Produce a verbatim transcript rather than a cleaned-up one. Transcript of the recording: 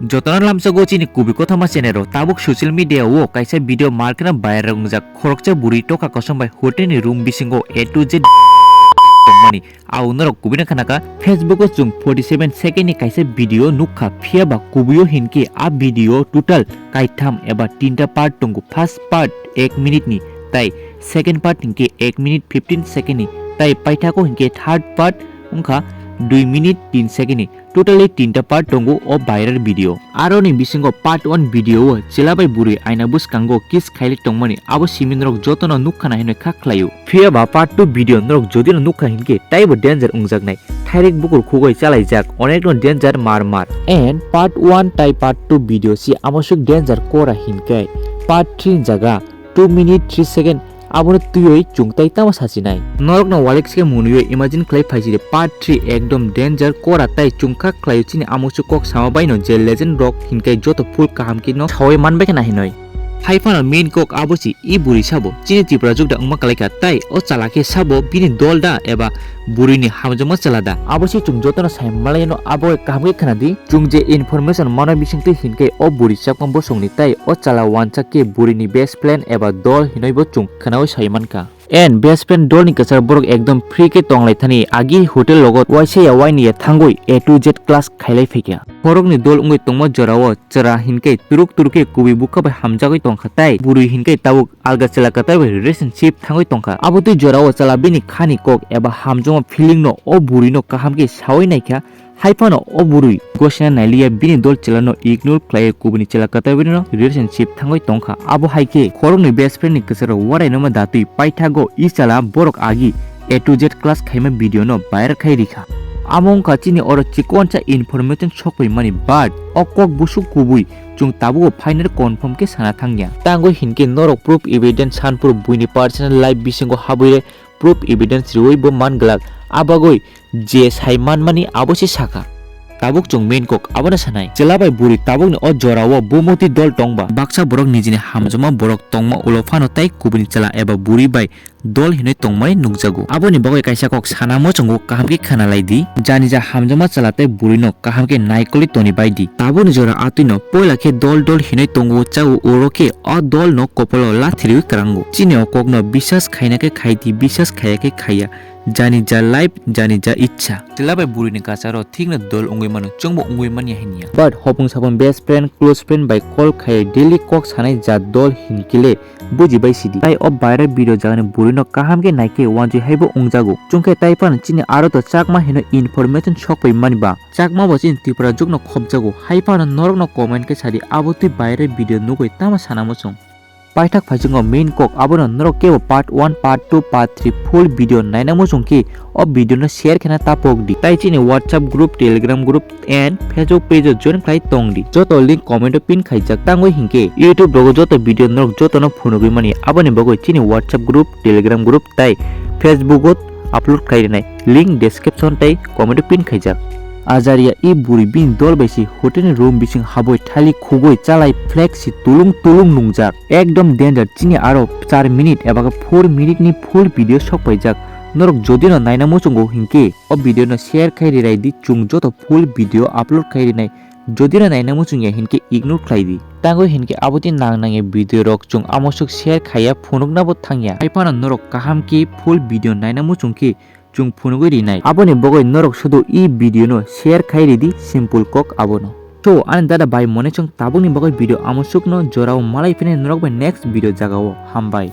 Jotono lamsogo chini kubui kothoma channel o tabuk social media o kaisa video markna viral wngjak khoroksa bwrwi toka kosom bai hotel ni room bisingo A to Z tongmani. Au norok kubui no khanaka Facebook o chwng forty seven second ni kaisa video nukha, phiya ba kubui o hinkhe a video total kaitham eba tinta part tongo. First part ek minute ni, tai second part hinkhe ek minute fifteen second ni, tai paithak o hinkhe third part wngkha dui minute tin second ni. Totally tinta part tongo o viral video. Aroni bisingo part one video o chwla bai bwrwi aina bwskango kiss khailai tongmani, abo simi norok jotono nukha na hinwi kha khlaio. Phiya ba part two video norok jodi no nukha hinkhe taibo danger wngjaknai. Thairik bukur khugoi chalaijak, onekno danger mar mar. And part one tai part two video si amoswk danger kora hinkhe part three ni jaga two minute three second abono twiwi chwng tai tamo sachinai. Norokno walek se mwnwiwi imagine khlai phaisidi part three ekdom danger kora tai chwngkha khlaio chini amoswk kok sama baino je legend rok hinkhe joto full kaham khe no sawi manbai khna hinwi. Hai phano main kok abo si i bwrwi sabo chini Tripura jukda wngma kwlaikha tai o chala khe sabo bini dol da eba bwrwini hamjakma chwla da. Abo se chwng jotono sai malaino abo kaham khe khna di. Chwng je information mano bisingtwi hinkhe o bwrwi chakma bosongni tai o chwla wansa khe bwrwini best friend eba dol hinwibo chwng khnawi sai mankha. And best friend dolni kwchar borok ekdom free khe tonglai thani agi hotel logo waisa ya waini ya thangwi A to Z class khailai phaikha. Khoroknwi dol wngwi tongma jorao chwra hinkhe turuk turuk khe kubui bukha bai hamjagwi tongkha tai bwrwi hinkhe tabuk alga chwla kwtal bai relationship thangwi tongkha. Abotwi jorao chwla bini khani kok eba hamjakma feeling no o bwrwi no kaham khe sawi naikha. Hai phano o bwrwi gosina nailiya bini dol chwla no ignore khlaiwi kubuni chwla kwtal bai no relationship thangwi tongkha. Abo hai khe khoroknwi best friend ni kwcharo warai no ma datwi paithago i chwla borok agi A to Z class khaima video no viral khai rikha. Amo wngkha chini oro chikonsa information sokphaimani, but o kok busuk kubui chwng tabuk o final confirm khe sana thangya. Tangwi hinkhe norok proof evidence sanphuru buini personal life bisingo habwi proof evidence riwi bo man glak. Abagwi je sai manmani abo se sakha. Tabuk chwng main kok abono sanai. Chwla bai bwrwi tabukni o jorao bumoti dol tongba. Baksa borok nijini hamjakma borok tongma ulo phano tai kubuni chwla eba bwrwi bai dol hinwi tongmani nukjago. Aboni bagwi kaisa kok sana muchungo kaham khe khna lai di. Jani ja hamjakma chwla tei bwrwino kaham khe naikolwi toni bai di. Tabukni jora atwino poila khe dol dol hinwi tongo chao, oro khe o dolno kopolo lathirwi kwrango. Chini o kokno biswas khaina khe khai di, biswas khaiya khe khaiya. Jani ja life, jani ja ichha. Chwla bai bwrwini kwcharo thikno dol wngwi mano, chwngbo wngwi manya hinya. But hopung sapung best friend, close friend bai call khai daily kok sanai ja dol hinkhe le buji bai sidi. Tai o viral video jagani bwrwino kaham khe naikhe uansui haibo wngjago. Chwngkhe tai phano chini aro to chakma hino information sokpai mani ba. Chakma bo chini Tripura jukno khopjago. Hai phano norokno comment khe sadi abotwi viral video nugwi tamo sana muchung. Paithak phaichungo main kok abono norok kebo part one, part two, part three full video naina muchung khe o video no share khena tapok di. Tai chini WhatsApp group, Telegram group and Facebook page o join khlai tong di. Joto link comment o pin khaijak. Tangwi hinkhe YouTube rogo joto video norok jotono phunugwi mani. Aboni bagwi chini WhatsApp group, Telegram group tai Facebook o upload khlai rinai. Link description tai comment o pin khaijak. Ajaria i buri bini dol bai si hotel ni room bising haboi thali khugoi chalai flex si tulung tulung nungjak. Ekdom danger, chini aro char minute eba khe four minute ni full video sokpaijak. Norok jodi no naina muchungo hinkhe o video no share khai rirai di, chwng joto full video upload khai rinai. Jodi no naina muchung ya hinkhe ignore khlai di. Tangwi hinkhe abotwi nang nangya video rok chwng amoswk share khaiya phunukna bo thangya. Hai phano norok kaham khe full video naina muchung khe chwng phunugwi rinai. Aboni bagwi norok sudu i video no share khai ridi, simple kok abono. So, ani dada bai mone chwng tabukni bagwi video amoswkno jorao malai phine norok bai next video jagao. Hambai.